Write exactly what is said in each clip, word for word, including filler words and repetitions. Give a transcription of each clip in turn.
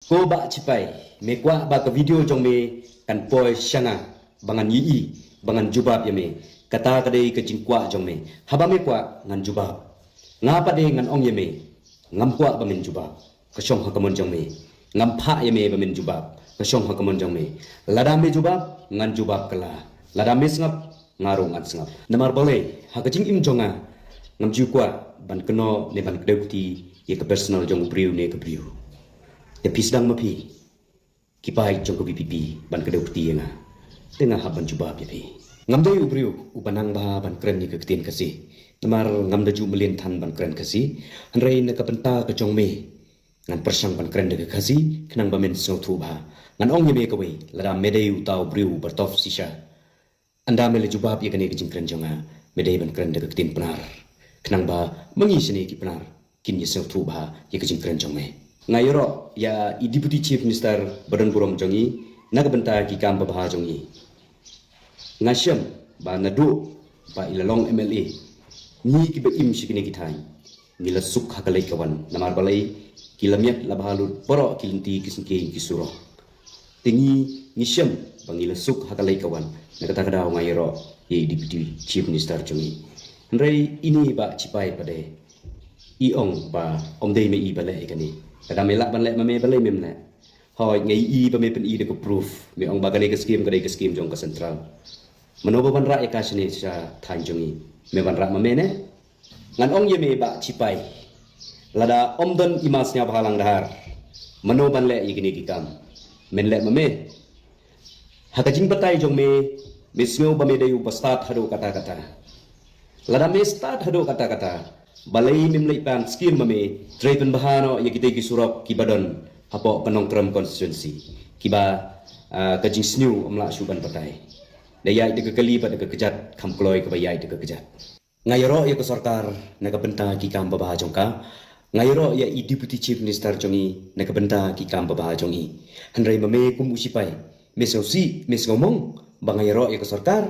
Ko Bah Chipai, me kwah ba ka video jong me kan poi sha nga, ba ngan ïohi, ba ngan jubab ïa me. Kata ka dei ka jingkwah jong me. Haba me kwah ngan jubab. Nga pat de ngan ong ïa me, ngam kwah ba men jubab. Ka shong ha ka mon jong me. Ngam phah ïa me ba men jubab. Ka shong ha ka mon jong me. Lada me jubab, ngan jubab kylla. Lada me sngap, nga ruh ngan sngap. Namar balei, ha ka jingim jong nga, ngam ju kwah ban kynnoh ne ban kdew kti ïa ka personal jong u briew ne ka briew. Te phi sdang ma phi, ki paid jong ka VPP, ban kdew kti ïa nga. Te nga hap ban jubab ïa phi. Ngam dei u briew uba nang bha ban kren ïa ka ktien Khasi. Namar ngam da ju mlien than ban kren Khasi. Hynrei na ka bynta ka jong me, ngan pyrshang ban kren da ka Khasi, khnang ba men sngewthuh bha. Ngan ong ïa me kawei, lada me dei uta u briew uba tough shisha, ynda me la jubab ïa kane ka jingkren jong nga, me dei ban kren da ka ktien Pnar. Khnang ba ma ngi shane ki Pnar kin ïa sngewthuh bha ïa ka jingkren jong me. Nga ïaroh ïa i Deputy Chief Minister ba don burom jong ngi na ka bynta ki kam babha jong ngi. Nga shem ba naduh ba i la long MLA, ngi kiba im sha kine ki thaiñ, ngi la suk ha ka leit ka wan. Namar balei, ki la miat la bha lut baroh ki lynti, ki syngkien, ki surok. Te ngi, ngi shem ba ngi la suk ha ka leit ka wan. Na kata ka daw nga ïaroh ïa i Deputy Chief Minister jong ngi. Hynrei ine i Bah Chipai pat de, i ong ba ym dei ma i ba leh ïa kane. Lada me lah ban leh ma me, balei mem leh? Hooid, nga ïohi ba me pyni da ka proof. Me ong ba kane ka skim ka dei ka skim jong ka central. Mano ba wanrah ïa ka shane sha thaiñ jong ngi? Me wanrah ma me ne? Ngan ong ïa me Bah Chipai, lada ym don i Ma Sniawbhalang Dhar, mano ban leh ïa kine ki kam? Men leh ma me. Ha ka jingbatai jong me, me sngew ba me dei uba stad haduh katta katta. Lada me stad haduh katta katta, balei mem leit pan skim ma me, trei pynbha noh ïa kitei ki surok kiba don hapoh ka Nongkrem constituency, kiba, ah, ka jingsniew ym lah shuh ban batai. Da ïaid da ka kali bad da ka kjat, kham kloi kaba ïaid da ka kjat. Nga ïaroh ïa ka sorkar na ka bynta ki kam babha jong ka. Nga ïaroh ïa i Deputy Chief Minister jong ngi na ka bynta ki kam babha jong i. Hynrei ma me kum u shipai, me sngewsih, me sngewmong ba nga ïaroh ïa ka sorkar?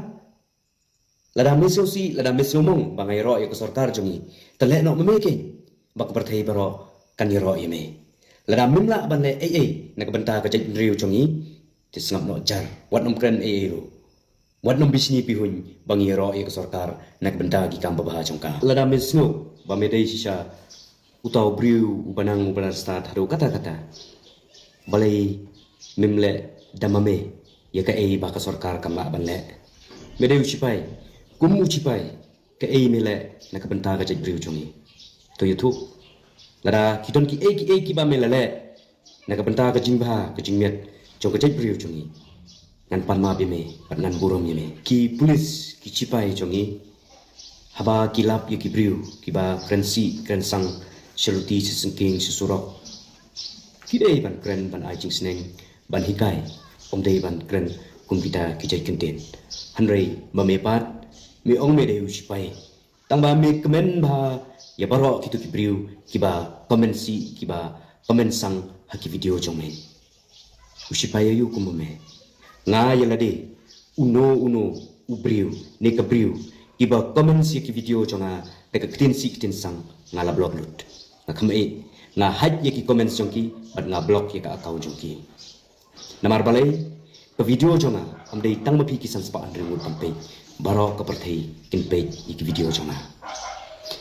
Lada me sngewsih, lada me sngewmong ba nga ïaroh ïa ka sorkar jong i, te leh noh ma me keiñ, ba ka pyrthei baroh kan ïaroh ïa me. Lada mem lah ban leh ei ei na ka bynta ka jaitbynriew jong i, te sngap noh jar, wat nym kren ei ei ruh. Wat nym bishni bihuiñ ba ngi ïaroh ïa ka sorkar na ka bynta ki kam babha jong ka. Lada me sngew ba me dei shisha uta u briew uba nang uba la stad haduh katta katta, balei mem leh da ma me ïa kaei ba ka sorkar kam lah ban leh? Me dei u shipai, kum u shipai, kaei me leh na ka bynta ka jaitbynriew jong ngi? To ïathuh. Lada ki don kiei kiei kiba me la leh na ka bynta ka jingbha ka jingmiat jong ka jaitbynriew jong ngi, ngan pan map ïa me bad ngan burom ïa me. Ki pulit, ki shipai jong ngi, haba ki lap ïa ki briew kiba kren sih kren sang sha luti, sha syngkien, sha surok, ki dei ban kren ban ai jingsneng, ban hikai, ym dei ban kren kum kita ki jait kyntien. Hynrei ma me pat, me ong me dei u shipai, tang ba me kmen bha ïa baroh kito ki briew kiba comment sih, kiba comment sang ha ki video jong me. U shipai aïu kum ma me? Nga ïa lade, uno uno u briew ne ka briew kiba comment ïa ki video jong nga da ka ktien sih ktien sang, nga la block lut. Nga kham eh, nga hide ïa ki comments jong ki bad nga block ïa ka account jong ki. Namar balei, ka video jong nga kam dei tang ma phi ki san spah hynriew ngut ban peit, baroh ka pyrthei kin peit ïa ki video jong nga.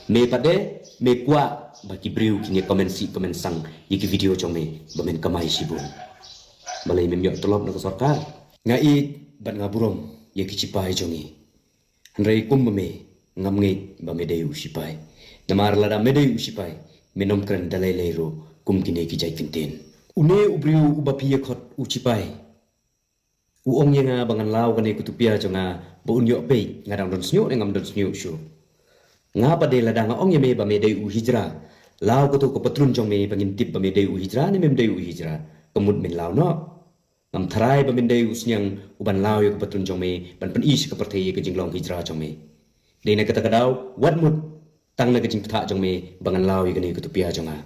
Me pat de, me kwah ba ki briew kin ïa comment sih comment sang ïa ki video jong me ba men kamai shibun? Balei mem ïoh tulop na ka sorkar? Nga ïeit bad nga burom ïa ki shipai jong ngi. Hynrei kum ma me, ngam ngeit ba me dei u shipai. Namar lada me dei u shipai, men ym kren da lei lei ruh kum kine ki jait kyntien. Une u briew uba phi ïa khot u shipai, u ong ïa nga ba ngan law kane ka tupia jong nga ba un ïoh peit nga dang don shñiuh ne ngam don shñiuh shuh. Nga pat de, lada nga ong ïa me ba me dei u hijra, law kato ka patlun jong me ba ngin tip ba me dei u hijra ne mem dei u hijra. Ka mut men law noh. Ngam tharai ba men dei u sniang uban law ïa ka patlun jong me ban pyni sha ka pyrthei ïa ka jinglong hijra jong me. Dei na kata ka daw, wat mut tang na ka jingpyntha jong me ba ngan law ïa kane ka tupia jong nga.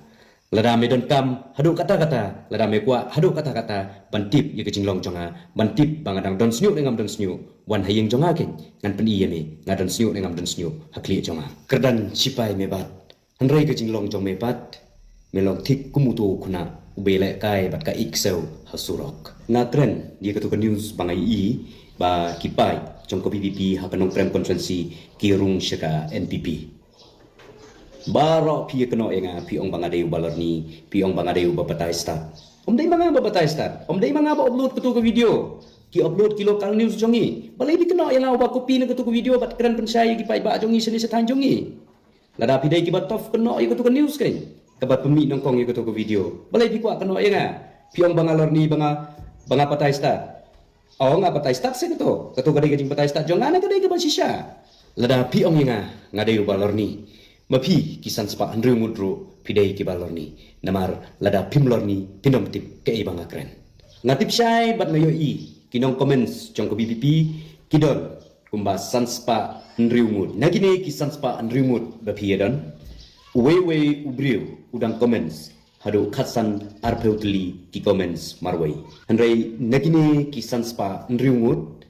Lada me donkam haduh katta katta, lada me kwah haduh katta katta ban tip ïa ka jinglong jong nga, ban tip ba nga dang don shñiuh ne ngam don shñiuh, wan ha ïing jong nga keiñ, ngan pyni ïa me nga don shñiuh ne ngam don shñiuh ha khlieh jong nga. Kyrdan shipai me bat, hynrei ka jinglong jong me pat, me long thik kum uto u khynnah U ba lehkai bad ka ïeit ksew ha surok. Nga kren ïa katu ka news ba nga ïohi ba ki paid jong ka VPP ha ka Nongkrem constituency ki rung sha ka NPP. Baroh phi ïa kynnoh ïa nga, phi ong ba nga dei u ba lorni, phi ong ba nga dei u ba batai stad. Ym dei ma nga ba batai stad, ym dei ma nga ba upload katu ka video. Ki upload ki local news jong ngi. Balei phi kynnoh ïa nga u ba copy na katu ka video bad kren pynshai ïa ki paidbah jong ngi shane sha thaiñ jong ngi? Lada phi dei ki ba tough, kynnoh ïa katu ka news kein, kaba pynmih nyngkong ïa katu ka video. Balei phi kwah kynnoh ïa nga? Phi ong ba nga lorni, ba nga, ba nga batai stad. Ong nga batai stad se katu. Katu ka dei ka jingbatai stad jong nga ne ka dei kaba shisha? Lada phi ong ïa nga, nga dei u ba lorni, ma phi ki san spah hynriew ngut ruh phi dei ki ba lorni. Namar lada phim lorni, phin ym tip kaei ba nga kren. Nga tip shai bad nga ïohi ki nong comments jong ka VPP ki don kumba san spah hynriew ngut. Na kine ki san spah hynriew ngut ba phi ïa don, uwei uwei u briew u dang comments haduh khatsan arphew tylli ki comments marwei. Hynrei na kine ki san spah hynriew ngut,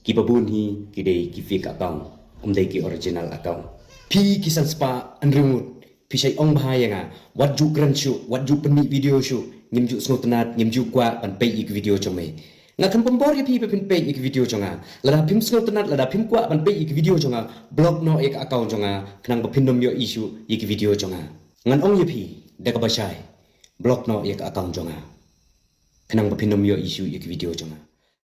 ki ba bun hi ki dei ki fake account, ym dei ki original account. Phi ki san spah hynriew ngut, phi shait ong bha ïa nga, wat ju kren shuh, wat ju pynmih video shuh, ngim ju sngewtynnat, ngim ju kwah ban peit ïa ki video jong me. Nga khlem pynbor ïa phi ba phin peit ïa ki video jong nga. Lada phim sngewtynnat, lada phim kwah ban peit ïa ki video jong nga, block noh ïa ka account jong nga, khnang ba phin ym ïohi shuh ïa ki video jong nga. Ngan ong ïa phi da kaba shai, block noh ïa ka account jong nga, khnang ba phin ym ïohi shuh ïa ki video jong nga.